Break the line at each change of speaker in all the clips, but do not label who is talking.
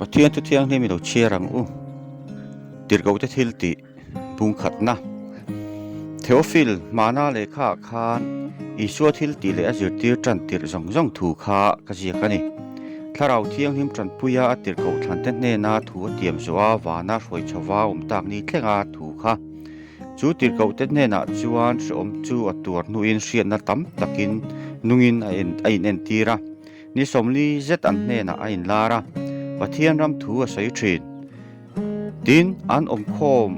Pathian thu thianghlim i lo chhiar ang u. Tirhkohte thil tih bungkhatna. Theophil hmana lehkhaah khan Isua thil tih leh a zirtir tan tirh zawng zawng thu kha ka ziak a ni. Thlarau Thianghlim tanpuia a tirhkoh thlante hnena thu a tiam zawh a vana hruai chhova awm tak ni thlenga thu kha. Chu tirhkohte hnenah chuan hrehawm chu a tuar hnuin hriatna tam takin nungin a inentir a. Ni 40 zet an hnenah a inlar a, Pathian ram thu a sawi thin. Tin, an awmkhawm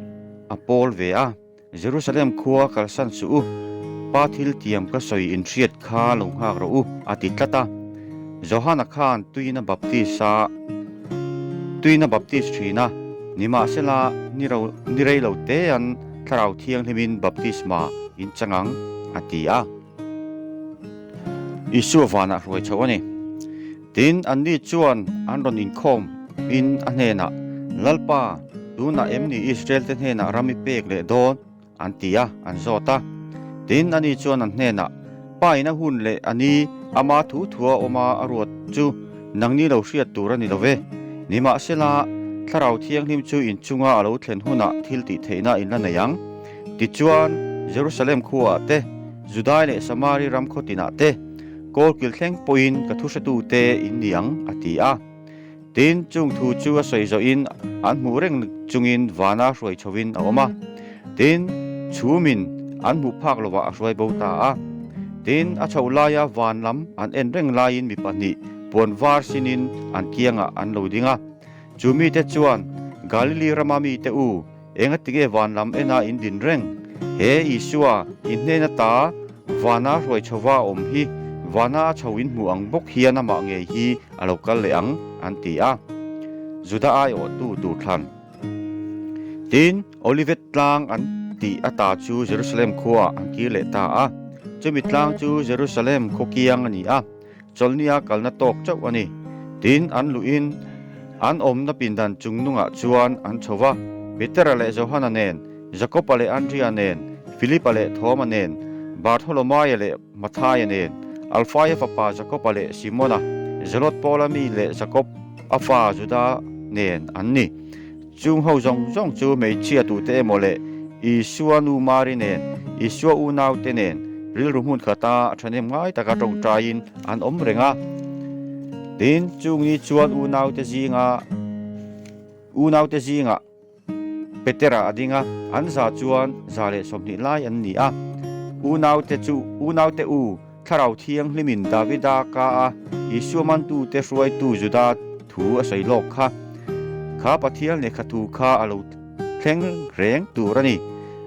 a pawl ve a, Jerusalem khua kalsan suh u, Pa thil tiam ka sawi inhriat kha lo nghak rawh u, a ti tlat a. Johana khan tuina baptis a tuina baptis thin a, nimahsela ni ro ni rei lo te an Thlarau Thianghlimin baptisma in chang ang, a ti a. Isua vanah hruai chho a ni. Tin, anni chuan an rawn inkhawm in a hnenah, Lalpa, tunah em ni Israel-te hnenah ram i pek leh dawn? an ti a, an zawt a. Tin, ani chuan an hnenah, Pa in a hun leh a ni, ama thu thua awma a ruat chu nangni lo hriat tur a ni lo ve. Nimahsela, Thlarau Thianghlim chu inchunga a lo thlen hunah thil tih theihna in la nei ang. Tichuan, Jerusalem khuaah te, Judai leh Samari ram khaw tinah te, kawlkil thleng pawhin ka thuhretute in ni ang, a ti a. Tin, chung thu chu a sawi zawhin an hmuh reng chungin vana hruai chhovin a awm a. Tin, chhumin an hmuh phak lovah a hruai bo ta a. Tin, a chhoh laia van lam an en reng laiin mi pahnih puan var sinin an kiangah an lo ding a. Chu mite chuan, Galili rama mite u, Engatinge van lam ena in din reng? He Isua, in hnen ata vana hruai chhova awm hi vana a chho in hmu ang bawk hian amah ngei hi a lo kal leh ang, an ti a. Juda aiawhtu tur thlan. Tin, Olivet tlang an tih ata chu Jerusalem khuaah an kir leh ta a. Chumi tlang chu Jerusalem khaw kiang a ni a. Chawlhnia kalna tawk chauh a ni. Tin, an luhin an awmna pindan chung nungah chuan an chho va, Petera leh Johana nen, Jakoba leh Andria nen, Filipa leh Thoma nen, Bartholomaia leh Mathaia nen, Alfaia fapa Jakoba leh Simona, Zelot pawla mi leh Jakob a fa Juda nen an ni. Chung ho zawng zawng chu hmeichhia tute emaw leh Isua nu Mari nen, Isua unaute nen rilru hmun khata thahnem ngai taka tawngtaiin an awm reng a. Tin, chung ni chuan unaute zinga unaute zingah Petera a ding a, an za chuan 120 lai an ni a. Unaute chu unaute u Thlarau Thianghlimin Davida ka a Isua mantute hruaitu Juda thu a sawi lawk kha. Kha Pathian lehkha thu kha a lo thleng reng tur a ni.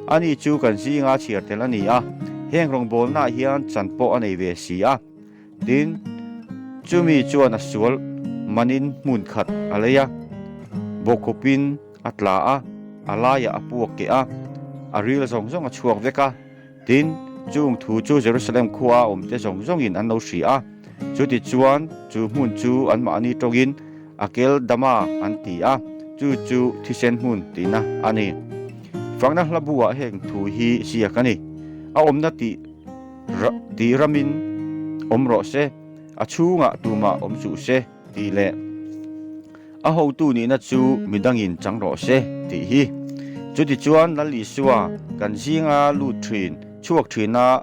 Ani chu kan zinga chhiar tel a ni a, heng rawngbawlnaah hian chan pawh a nei ve si a. Tin, chumi chuan a sual manin hmun khat a lei a, bawkawpin a tla a, a laiah a puak keh a, a ril zawng zawng a chhuak vek a. Tin, chung thu chu Jerusalem khua a awmte zawng zawngin an lo hria a, chutichuan chu hmun chu anmahni tawngin Akeldama an ti a, chu chu thisen hmun tihna a ni. Fakna hla buah heng thu hi ziak a ni, A awmna tih tih ramin awm rawh se, a chhungah tumah awm suh se tih leh, A hotu nihna chu midangin chang rawh se tih hi. Chutichuan Lal Isua kan zinga lut thin, chhuak thina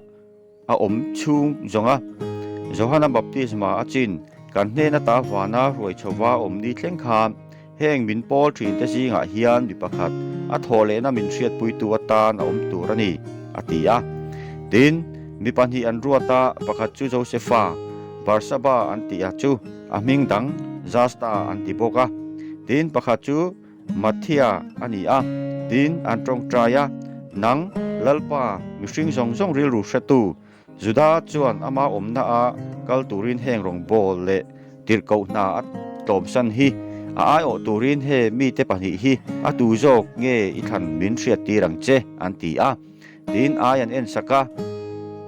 a awm chhung zawnga Johana baptisma a chin kan hnen ata vana hruai chhova awm ni thleng khan heng min pawl thinte zingah hian mi pakhat a thawh lehna min hriatpuitu atan a awm tur a ni, a ti a. Tin, mi pahnih an ruat a, pakhat chu Josefa, Barsaba an tih a chu, A hming dang Justa an ti bawk a, tin pakhat chu Matthia a ni a, tin an tawngtai a, Nang, Lalpa, mihring zawng zawng rilru hretu, Juda chuan ama awmna a kal turin heng rawngbawl leh tirhkoh hna a tlawmsan hi, a aiawh turin he mite pahnih hi a tu zawk nge i thlan min hriattir ang che, an ti a. Tin, ai an en sak a,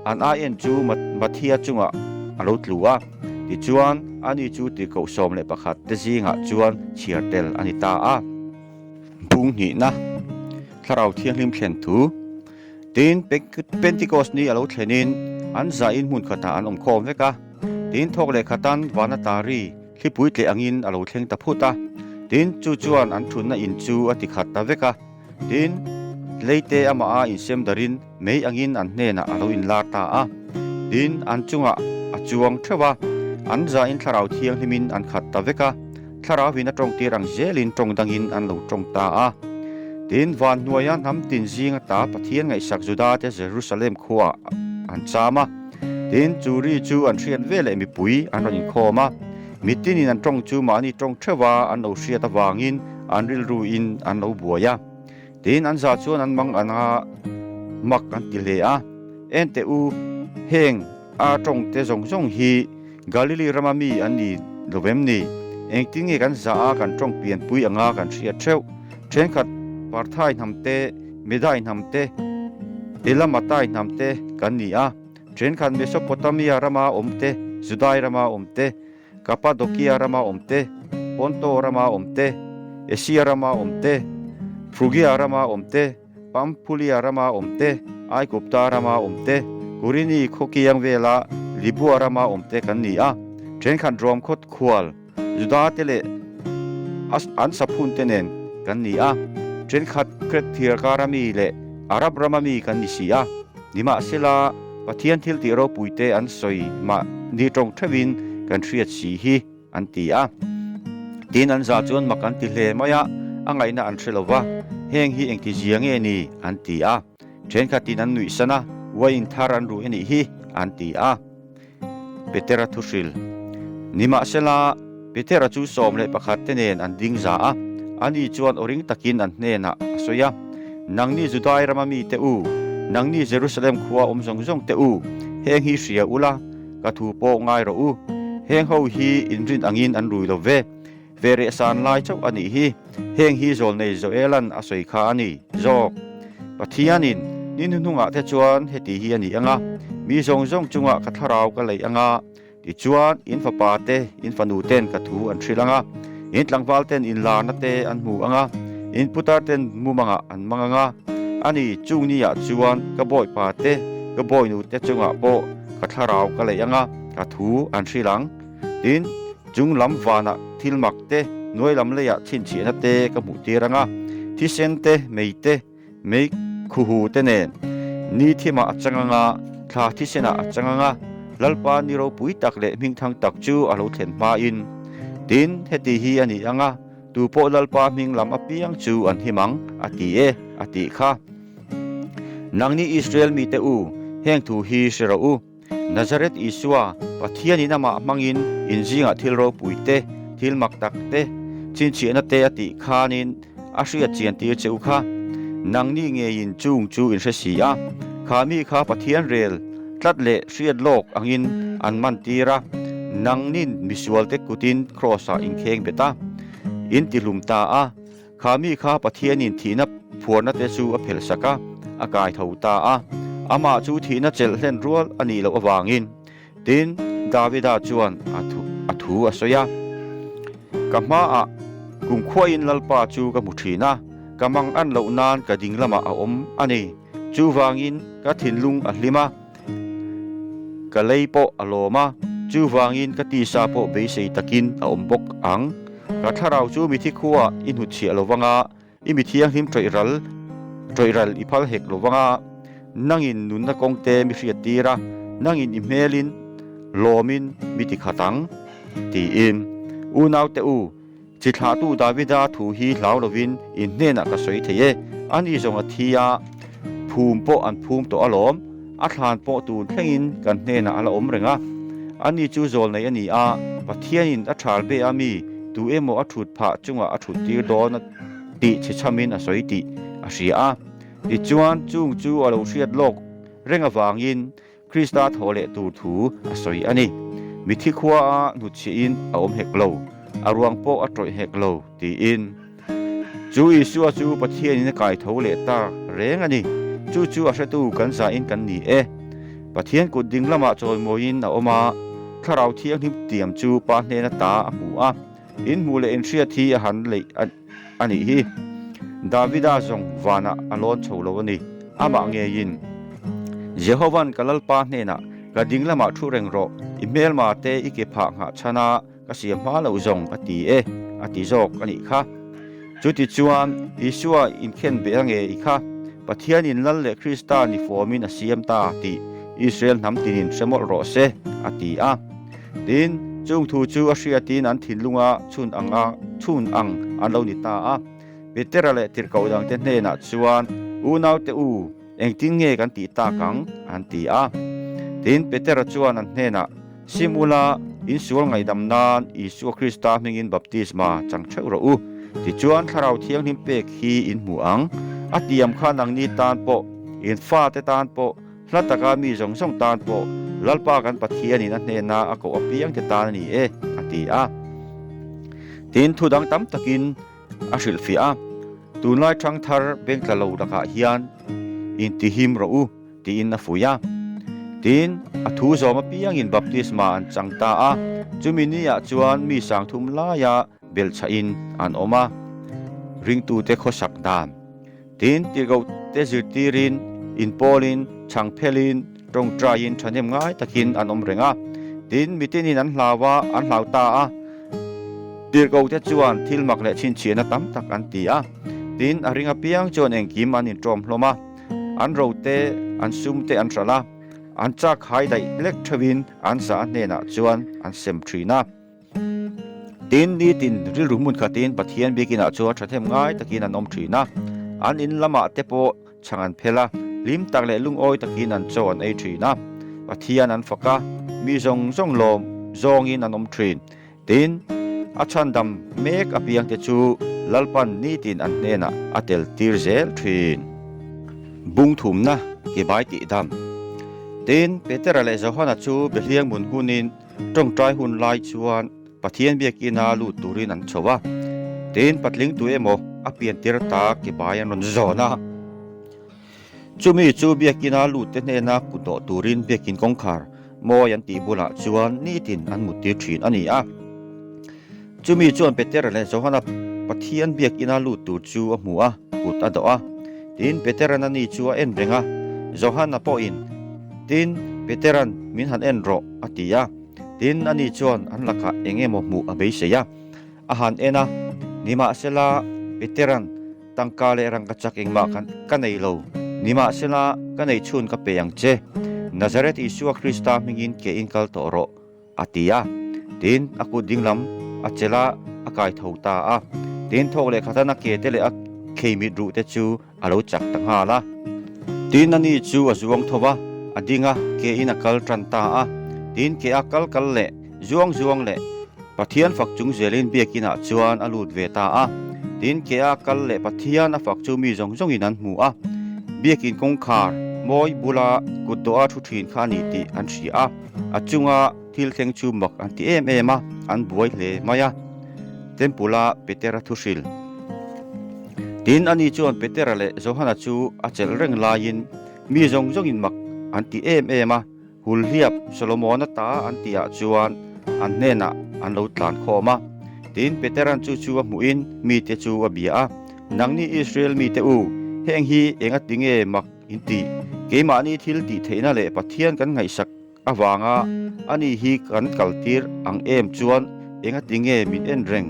an ai en chu Matthia chungah a lo tlu a. Tichuan, ani chu tirhkoh 11 te zingah chuan chhiar tel a ni ta a. Bung hnihna, Thlarau Thianghlim thlen thu. Tin, Pentecost ni a lo thlenin an zahin hmun khatah an awm khawm vek a. Tin, thawk leh khatan vana tari thlipui tleh angin a lo thleng ta phut a. Tin, chu chuan an thutna in chu a ti khat ta vek a. Tin, Tleite amah a insem darin mei angin an hnenah a lo inlar ta a. Tin, an chungah a chuang theuh a, an zain Thlarau Thianghlimin an khat ta vek a, Thlarauin a tawngtir ang zelin tawng dangin an lo tawng ta a. Tin, van hnuaia hnam tin zing ata Pathian ngaihsak Judate Jerusalem khuaah an cham a. Tin, chu ri chu an hriat veleh mipui an rawn inkhawm a. Mitinin an tawng chu mahni tawng theuha an lo hriat avangin an rilruin an lo buai a. Tin, an za chuan an mang anga mak an ti hle a. Enteh u, heng a tawngte zawng zawng hi Galili rama mi an ni lo vem ni? Engtin nge kan za a kan tawng pianpui anga kan hriat theuh? Thenkhat Parthai hnam te, Medai hnam te, Elamatai hnam te kan ni a. Thenkhat Mesopotamia rama awm te, Judai rama awm te, Kapadokia rama awm te, Ponto rama awm te, Asia rama awm te, Phrugia rama awm te, Pamphulia rama awm te, Aigupta rama awm te, Kurini khaw kiang vela Libua rama awm te kan ni a. Thenkhat Rom khaw khual Juda te leh an saphun te nen kan ni a. Thenkhat Kret thirkar a mi leh Arab rama mi kan ni si a. Nimahsela, Pathian thil tih ropuite an sawi mahni tawng theuhin kan hriat si hi, an ti a. Tin, an za chuan mak an ti hle mai a, a ngaihna an hre lo va, Heng hi engti zia nge ni? an ti a. Thenkhatin an nuih san a, Uaiin thar an ruh anih hi, an ti a. Petera thuhril. Nimahsela, Petera chu 11 te nen an ding za a, ani chuan aw ring takin an hnenah a sawi a, Nangni Judai rama mite u, nangni Jerusalem khua awm zawng zawng te u, heng hi hria ula, ka thu pawh ngai rawh u. Heng ho hi inrin angin an rui lo ve. Ve reh san lai chauh a nih hi. Heng hi zawlnei Joelan a sawi kha a ni zawk. Pathianin ni hnuhnungah te chuan heti hi a ni ang a, Mi zawng zawng chungah ka thlarau ka leih ang a, tichuan in fapa te, in fanu ten ka thu an hrilh ang a, in tlangval ten inlarna te an hmu ang a, in putar ten mumangah an mang ang a. A ni, chung niah chuan ka bawipa te, ka bawinu te chungah pawh ka thlarau ka leih ang a, ka thu an hrilh ang. Tin, chung lam vanah thil mak te, hnuai lam leiah chhinchhiahna te ka hmuh tir ang a, thisen te, mei te, mei khuhu te nen ni thimah a chang ang a, thla thisenah a chang ang a, Lalpa ni ropui tak leh hmingthang tak chu a lo thlen hmain. Tin, heti hi a ni ang a, tu pawh Lalpa hming lam apiang chu an him ang, a ti e, a tih kha. Nangni Israel mite u, heng thu hi hre rawh u. Nazareth Isua, Pathianin amah hmangin in zingah thil ropui te, thil mak tak te, chhinchhiahna te a tih khanin a hriat chian tir che u kha. Nangni ngeiin chung chu in hre si a, kha mi kha Pathian rel tlat leh hriat lawk angin an man tir a, nangnin misualte kutin Kraws-ah in kheng bet a, in tihlum ta a. Kha mi kha Pathianin thihna phuarna te chu a phelhsak a, a kai tho ta a. Amah chu thihna chelh hlen rual a nih loh avangin. Tin, Davida chuan a thu a thu a sawi a, Ka hmaah kumkhuain Lalpa chu ka hmu thin a, ka mang an loh nan ka ding lamah a awm a ni. Chuvangin ka thinlung a hlim a, ka lei pawh a lawm a, chuvangin ka tisa pawh beisei takin a awm bawk ang. Ka thlarau chu mithi khuaah i hnutchhiah lo vang a, i mi thianghlim ṭawih ral ṭawih ral i phal hek lo vang a, nangin nunna kawngte mi hriat tir a, nangin i hmelin lawmin mi ti khat ang, tiin. Unaute u, chi thlahtu Davida thu hi hlau lovin in hnenah ka sawi thei e, ani zawng a thi a, phum pawh an phum tawh alawm, a thlan pawh tun thlengin kan hnenah a la awm reng a. Ani chu zawl nei a ni a, Pathianin a thal be a mi tu emaw a thut phah chungah a thut tir dawn a tih chhechhamin a sawi tih a hria a. Tichuan, chung chu a lo hriat lawk reng avangin Krista thaw leh tur thu a sawi a ni. Mithi khua a hnutchhiahin a awm hek lo, a ruang pawh a tawih hek lo, tiin. Chu Isua chu Pathianin a kai tho leh ta reng a ni. Chu chu a hretu kan zain kan ni e. Pathian kut ding lamah chawimawiin a awm a, Thlarau Thianghlim tiam chu Pa hnena ta a hmu a, in hmuh leh inhriat hi a han leih a nih hi. Davida zawng vanah a lawn chho lo a ni. Amah ngeiin, Jehova'n ka Lalpa hnenah, Ka ding lamah thu reng rawh, i hmelma te i ke phah nghah chhan a, ka siam hma loh zawng a ti e, a ti zawk a nih kha. Chutichuan, Isua inkhenbeh a nge i kha, Pathianin Lal leh Krista ni fawmin a siam ta tih Israel hnam tinin hre mawlh rawh se, a ti a. Tin, chung thu chu a hriatin an thinlunga chhun ang a chhun ang an lo ni ta a. Petera leh tirhkoh dangte hnenah chuan, Unaute u, Engtin nge kan tih tak ang? an ti a. Tin, Petera chuan an hnenah, Sim ula, in sual ngaihdam nan Isua Krista hmingin baptisma chang theuh rawh u. Tichuan, Thlarau Thianghlim pek hi in hmu ang. A tiam kha nangni tan pawh, in fate tan pawh, hla taka mi zawng zawng tan pawh, Lalpa kan Pathianin a hnena a koh apiangte tan a ni e, a ti a. Tin, thu dang tam takin A hrilhfiah a, Tunlai ṭhangthar bengtla lo lakah hian intihim rawh u, tiin a fuih a. Tin, a thu zawm apiangin baptisma an chang ta a, chumi niah chuan mi sangthum laia belhchhahin an awm a, ringtute khawsak dan. Tin, tirhkohte zirtirin, inpawlin, chhangphelin, tawngtaiin thahnem ngai takin an awm reng a. Tin, mitinin an hlau a, an hlau ta a. Tirhkohte chuan thil mak leh chhinchhiahna tam tak an ti a. Tin, a ring apiang chuan engkim an inṭawm hlawm a. An rote, an sumte an hralh a. An chak hai daih lek theuhin an zah hnenah chuan an sem ṭhin a. Tin, nitin rilru hmun khatin Pathian biakinah chuan thahnem ngai takin an awm thin a, an in lamah te pawh chhang an phel a, hlim tak leh lungawi takin an chaw an ei thin a, Pathian an fak a, mi zawng zawng lawm zawngin an awm thin. Tin, a chhandam mek apiangte chu Lalpan nitin an hnenah a tel tir zel thin. Bung thumna ke bai tihdam. Tin, Petera leh Johana chu Behliang mun hunin Tawngtai hun lai chuan Pathian biakina lut turin an chho a, tin patling tu emaw a pian tir ta ke bai an rawn zawn a. Chumi chu biakina lut te hnena kut dawh turin biakin kawngkhar mawi an tih bulah chuan nitin an mut tir thin a ni a. Chumi chuan Petera leh Johana Pathian biakina lut tur chu a hmu a, kut a dawh a. Tin, Petera'n ani chu a en reng a, Johana pawhin, Tin, Petera'n min han en rawh, a ti a. Tin, ani chuan an lakah eng emaw hmuh a beisei a, a han en a. Nimahsela, Petera'n, Tangka leh rangkachak engmah kan ka nei lo. Nimahsela, ka nei chhun ka pe ang che. Nazareth Isua Krista hmingin ke in kal tawh rawh, A ti a. Tin, a kut dinglam a chelh a, a kai tho ta a. Tin, thawk leh khatan a ke te leh a kheimit ruh te chu a lo chak ta nghal a. Tin, ani chu a zuang tho va, a ding a, ke in a kal tan ta a. Tin, ke a kal kal leh zuang zuang leh Pathian fak chung zelin biakinah chuan a lut ve ta a. Tin, ke a kal leh Pathian a fak chu mi zawng zawngin an hmu a. Biakin kawngkhar mawi bula kutdawha thu thin kha a ni tih an hria a. A chunga thil thleng chu mak an ti em em a, an buai hle mai a. Temple-a Petera thu hril. Tin, ani chuan Petera leh Johana chu a chelh reng laiin mi zawng zawngin mak an ti em em a, Hulhliap Solomona ta an tihah chuan an hnenah an lo tlan khawm a. Tin, Petera'n chu chu a hmuhin mite chu a bia a, Nangni Israel mite u, heng hi engatinge mak In ti, keimahni thil tih theihna leh Pathian kan ngaihsak avanga ani hi kan kaltir ang em chuan engati nge min en reng?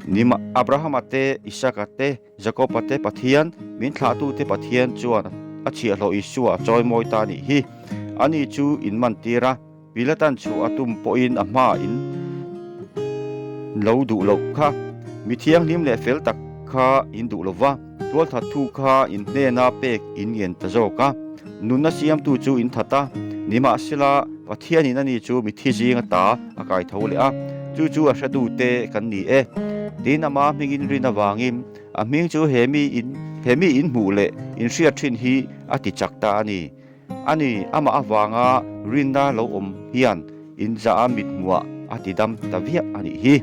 Nima Abrahama te, Isaka te, Jakoba te Pathian, min thlahtute Pathian chuan a chhiahhlawh Isua a chawimawi ta nih hi. Ani chu in mantir a, Pilatan chhuah a tum pawhin a hmaah in lo duh loh kha. Mi thianghlim leh fel tak kha in duh lo va, tualthat thu kha in hnena pek in ngen ta zawk a. Nunna siamtu chu in that a, nimahsela Pathianin ani chu mithi zinga ta a kai tho leh a, chu chu a hretute kan ni e. Tin, ama hmingin rin avangin a hming chu he mi in he mi in hmuh leh in hriat thin hi a ti chak ta a ni. A ni, amah avanga rinna lo awm hian in za a mit hmuah a ti dam ta viah a nih hi.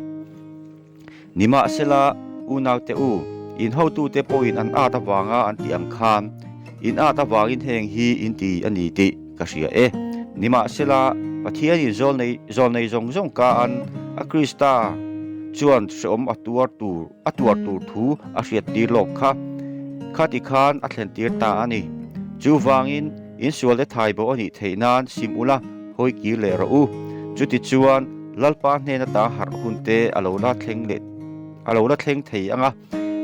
Nimahsela, unaute u, in hotute pawhin an at avanga an tih ang khan, in at avangin heng hi in ti a ni tih ka hria e. Nimahsela, Pathianin zawlnei zawlnei zawng zawng ka an a Krista chuan hreawm a tuar tur a tuar tur thu a hriattir lawk kha khati khan a thlentir ta a ni. Chuvangin, insualte thai bo a nih theih nan sim ula hawi kir leh rawh u. Chutichuan, Lalpa hnen ata harh hunte a lo la thleng leh. a lo la thleng thei ang a,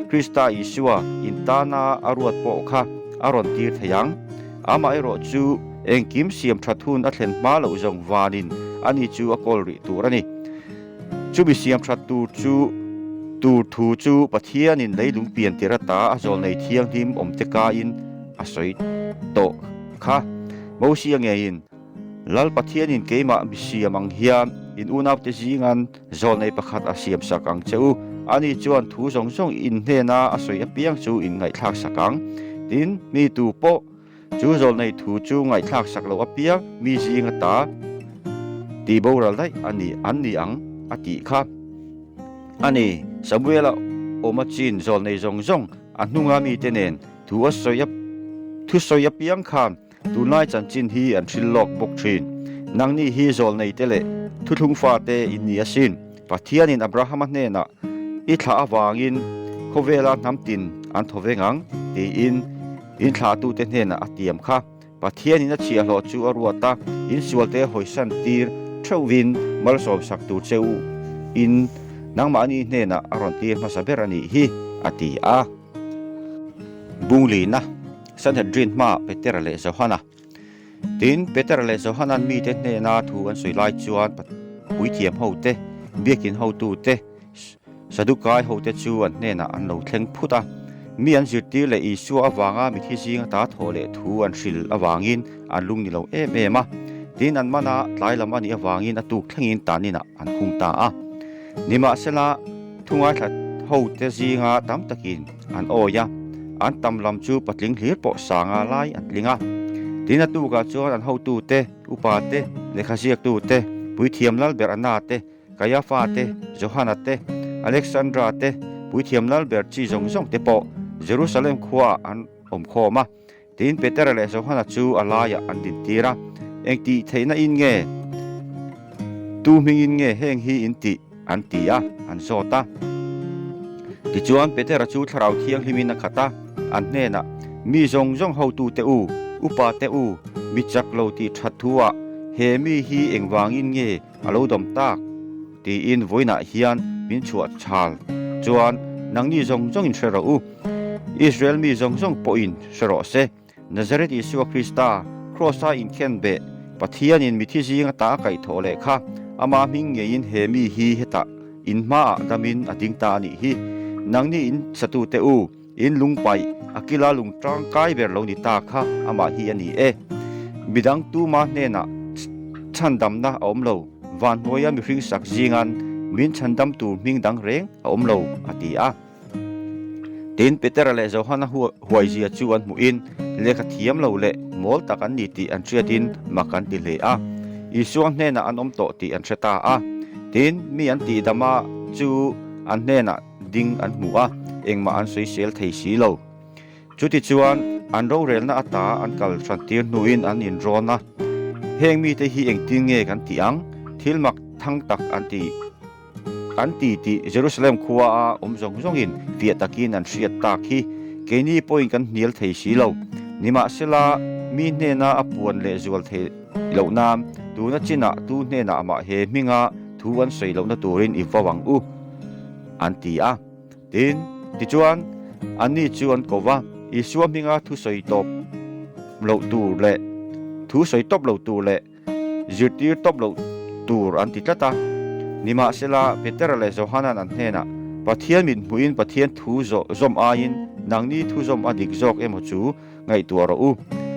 Krista Isua in tana a ruat pawh kha a rawn tir thei ang. Amaherawh chu engkim siam that hun a thlen hma loh zawng vanin ani chu a kawl rih tur a ni. Chumi siam that tur chu tur thu chu Pathianin leilung pian tir ata a zawlnei thianghlim awmte kaiin a sawi tawh kha. Mosia ngeiin Lal Pathianin keimah mi siam ang hian in unaute zingan zawlnei pakhat a siam sak ang che u. Ani chuan thu zawng zawng in hnena a sawi apiang chu in ngaihthlak sak ang. Tin, mi tu pawh chu zawlnei thu chu ngaihthlak sak loh apiang mi zing ata ti boral daih a ni an ni ang a tih kha a ni. Samuela awma chin zawlnei zawng zawng a hnunga mite nen thu a sawi thu sawi apiang khan Tunlai chanchin hi an hrilh lawk bawk thin. Nangni hi zawlneite leh thuthlung fate in ni asin. Pathianin Abrahama hnenah, I thlah avangin khawvela hnam tin an thaw veng ang, tiin in thlahtute hnenah a tiam kha. Pathianin a chhiahhlawh chu a ruat a, in sualte hawisan tir theuhvin malsawm sak tur che u in nangmahni hnenah a rawn tir hmasa ber a nih hi, a ti a. Bunglina. Sanhedrin hmaah Petera leh Johana. Tin, Petera leh Johana'n mite hnena thu an sawi lai chuan puithiam hote, biakin hotute, Sadukai hote chu an hnenah an lo thleng phut a. Mi an zirtir leh Isua avanga mithi zing ata thawh leh thu an hrilh avangin an lung ni lo em em a. Tin, an mana tlai lam a nih avangin a tuk thlengin taninah an khung ta a. Nimahsela, thu ngaithla hote zinga tam takin an awi a, an tam lam chu patling hlir pawh sanga lai an tling a. Tin a tukah chuan an hotute, upa te, lehkha ziaktute, Puithiam Lalber Anna te, Kaiafa te, Johana te, Alexandra te, Puithiam Lalber chi zawng zawng te pawh Jerusalem khuaah an awm khawm a. Tin Petera leh Johana chu a laiah an dintir a, Eng tih theihna in nge? Tu hmingin nge heng hi in tih? an ti a, an zawt a. Tichuan Petera chu Thlarau Thianghlimin a khat a, an hnenah, Mi zawng zawng hotute u, upa te u, mi chak lo tih that thu-ah he mi hi engvangin nge a lo dawm tak? Tiin vawiinah hian min chhuah chhal chuan nangni zawng zawngin hre rawh u. Israel mi zawng zawng pawhin hre rawh se. Nazareth Isua Krista, Kraws-a inkhen beh, Pathianin mithi zing ata a kaihthawh leh kha, ama hming ngeiin he mi hi hetah in hmaah damin a ding ta a nih hi. Nangni in satute u, in lungpaih, a kila lung tangkai ber lo ni ta kha amah hi a ni e. Midang tuma hnenah chhandamna a awm lo, van hnuaia mihring sak zingan min chhandam tur hming dang reng a awm lo, a ti a. Tin, Petera leh Johana huaizia chu an hmuhin lehkha thiam lo leh mawl tak an ni tih an hriatin mak an ti hle a. Isua hnenah an awm tawh tih an hre ta a. Tin, mi an tihdama chu an hnenah ding an hmu a, engmah an sawisel thei si lo. Chutichuan, an rorelna ata an kal hrantir hnuin an inrawn a, Heng mite hi engtin nge kan tih ang? Thil mak thang tak an ti an ti tih Jerusalem khua a awm zawng zawngin fiah takin an hriat tak hi keini pawhin kan hnial thei si lo. Nimahsela, mi hnena a puan leh zual thei loh nan tuna chinah tu hnenah mah he hminga thu an sawi lohna turin i vau ang u, an ti a. Tin, tichuan, anni chu an ko va, Isua hminga thu sawi tawp loh tur leh thu sawi tawp lo tur leh zirtir tawp loh tur an ti tlat a. Nimahsela, Petera leh Johana'n an hnenah, Pathian mit hmuhin Pathian thu zawm aiin nangni thu zawm a dik zawk emaw chu ngaihtuah rawh u.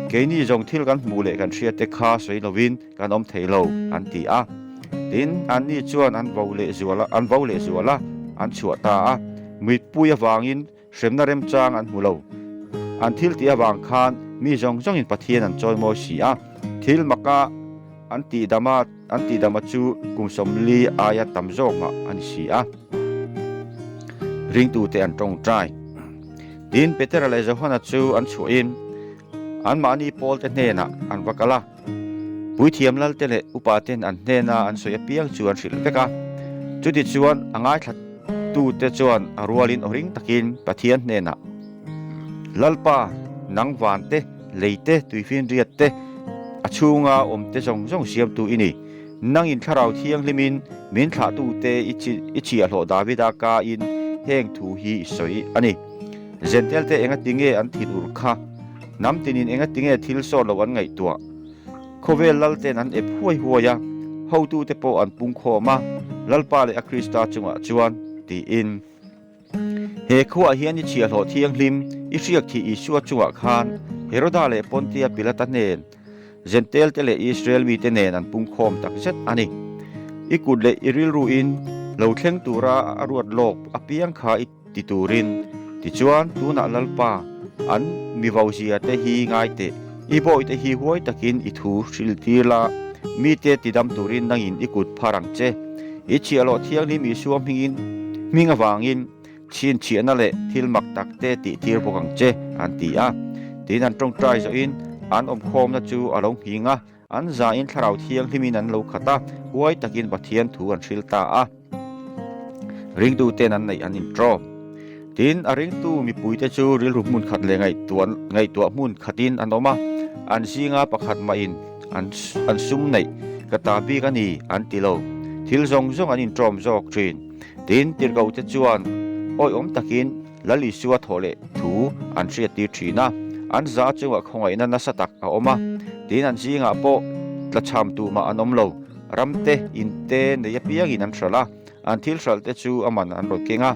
Keini zawng thil kan hmuh leh kan hriatte kha sawi lovin kan awm thei lo, an ti a. Tin, anni chuan an vo leh zual a, an vo leh zual a, an chhuah ta a. Muipui avangin hremna remchang an hmu lo. An thil tih avang khan mi zawng zawngin Pathian an chawimawi si a. Thil maka an tihdama an tihdama chu kum 40 aia tam zawk mah a ni si a. Ringtute an tawngtai. Tin, Petera leh Johana chu an chhuahin anmahni pawlte hnenah an va kal a. Puithiam lalte leh upaten an hnena an sawi apiang chu an hrilh vek a. Chutichuan a ngaithlatute chuan a rualin aw ring takin Pathian hnenah, Lalpa, nang van te, lei te, tuifinriat te, a chhunga awmte zawng zawng siamtu i ni. Nangin Thlarau Thianghlimin min thlahtute i chhiahhlawh Davida kain. heng thu hi i sawi a ni. Zentelte engatinge an thin ur kha? Hnam tinin engatinge thil sawt lo an ngaihtuah? Khawvel lalten an ep huai huai a, hotute pawh an pungkhawm a, Lalpa leh a Krista chungah chuan, tiin. He khuaah hian i chhiahhlawh thianghlim, i hriak thih Isua chungah khan Heroda leh Pontia Pilata hnen, Zentelte leh Israel mite nen an pungkhawm tak zet a ni. I kut leh i rilruin lo thleng tura a ruat lawk apiang kha i ti turin. Tichuan, tunah Lalpa, an mivozia te hi ngai teh, i bawihte hi huai takin i thu hrilhtir la, mite tidam turin nangin i kut phar ang che. I chhiahhlawh thianghlim Isua hmingin hming avangin chhinchhiahna leh thil mak tak te tihtir bawk ang che, an ti a. Tiin an tawngtai zawhin an awmkhawmna chu a lo nghing a, an zain Thlarau Thianghlimin an lo khat a, huai takin Pathian thu an hril ta a. Ringtuten an neih an intrawm. Tin, a ringtu mipuite chu rilru hmun khat leh ngaihtuah hmun khatin an awm a, an zinga pakhat mahin an an sum neih ka ta bik a ni an ti lo. Thil zawng zawng an intrawm zawk thin. Tin, tirhkohte chuan awihawm takin Lal Isua thawh leh thu an hriattir thin a, an za chungah khawngaihna nasa tak a awm a, tin an zingah pawh tlachham tumah an awm lo. Ramte, inte nei apiangin an hralh a, an thil hralh te chu a man an rawn keng a,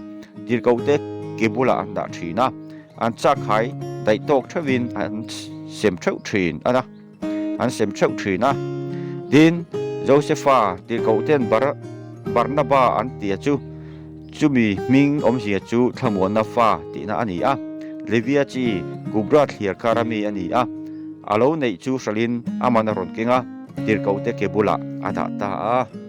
tirhkohte ke bulah an dah thin a, an chakkhai daih tawk theuhin an sem theuh thin a, an sem theuh thin a. Tin, Josefa tirhkohten Bar Barnaba an tia chu chumi hming awmzia chu thlamuanna fa tihna a ni a, Levia chi Kubra thliar kara mi a ni a, a lo neih chu hralhin a man a rawn keng a, tirhkohte ke bulah a dah ta a.